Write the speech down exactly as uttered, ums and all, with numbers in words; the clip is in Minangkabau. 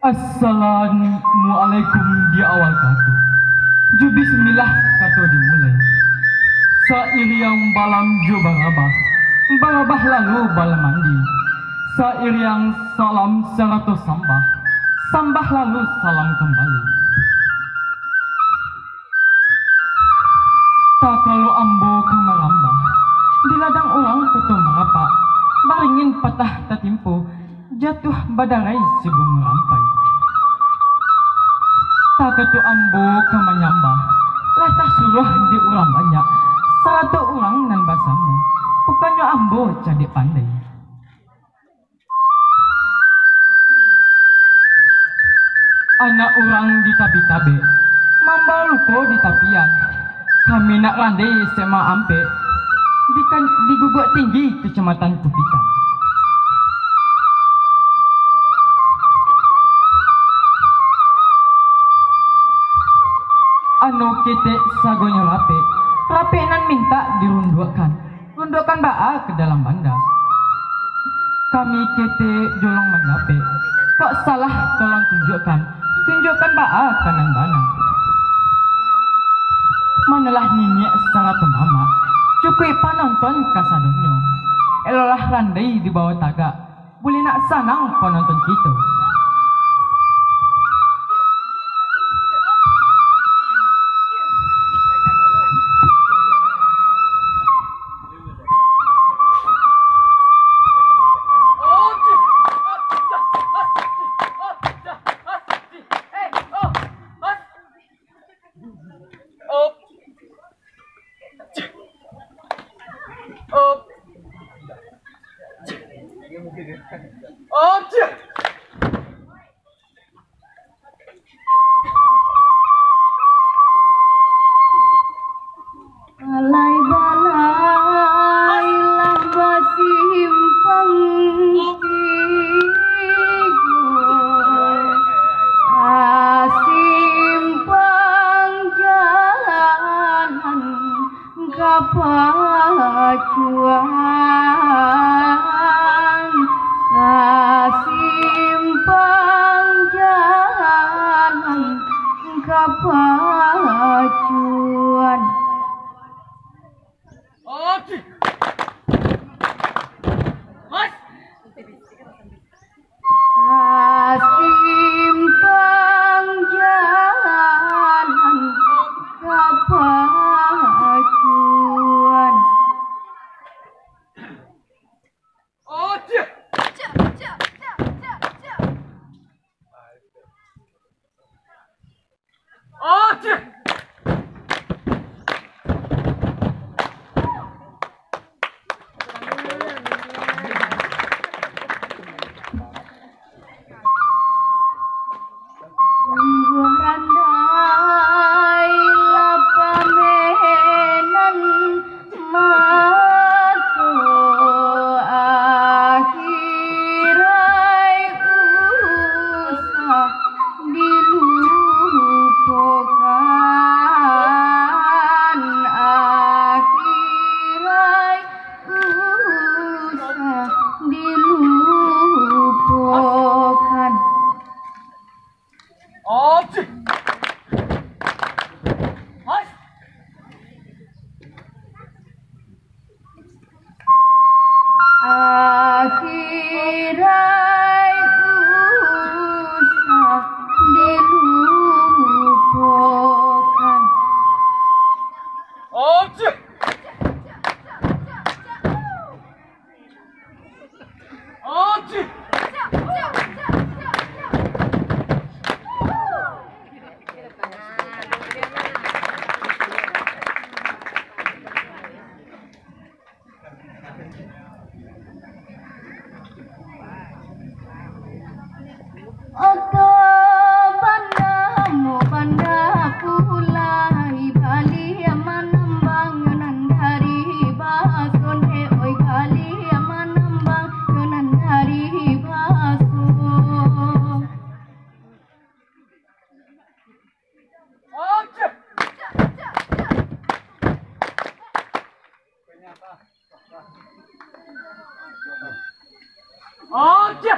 Assalamualaikum di awal kato, jo bismillah kato dimulai. Sairiang balam jo barabah, barabah lalu balam mandi. Sairiang salam sarato sambah, sambah lalu salam kambali. Takalo ambo ka marambah, di ladang urang Koto Marapak, baringin patah tatimpo, jatuah badarai si bungo rampai. Takato ambo ka manyambah, lah tasuruah di urang banyak, sarato urang nan basamo, bukannyo ambo cadiak pandai. Anak urang di tabi tabek, mambao luko di tapian. Kami nak randai S M A Ampek, di kan-, di Guguak Tinggi, Kecamatan Kupikan. Ano ketek sagonyo rapek, rapek nan mintak dirunduakkan. Runduakkan baa ka dalam banda. Kami ketek jolong mandapek. Kok salah tolong tunjuakkan. Tunjuakkan baa ka nan bana. Manolah niniak sarato mamak. Cukuik panonton kasadonyo. Eloklah randai di bawah tagak. Buliah nak sanang panonton kito. Balai-balai lah basimpang tigo, basimpang jalan ka pacuan, sasimpang jalan ka pacuan. Sasimpang jalan ka pacuan. Sungguah randai lah pamenan mato, akhirai usah dilupokan, akhirai usah dilupokan. Akhirai usah dilupokan. Oto banda mo banda pulai, baliak manambang nan dari baso, ndeh oi, baliak manambang nan dari baso. Oke.